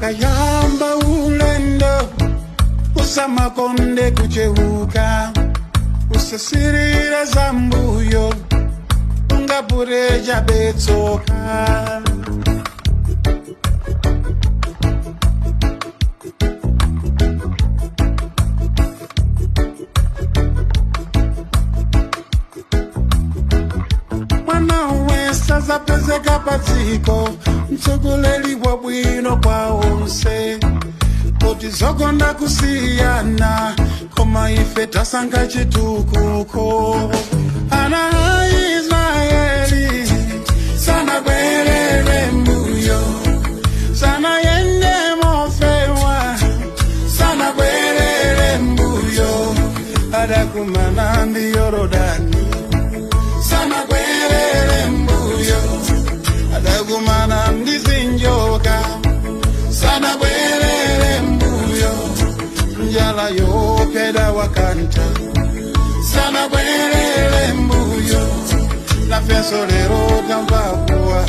Ukayamba ulendo usamakonde kucheuka, usasirire zambuyo, ungapureja betsoka. Mwana wesazapezeka padziko, mtsogoleri wa bwino kwa onse, poti zokonda kusiyana, koma ife tasankha chitukuko. Ana a Israeli sanabwerere mbuyo, sanayende mofewa, sanabwerere mbuyo, adakumana ndi Yorodani. Sanabwerere mbuyo, adakumana ndi zinjoka. Sanabwerere mbuyo, njala yopeda wakanta. Sanabwerere mbuyo, nafenso lero tamvakuwa.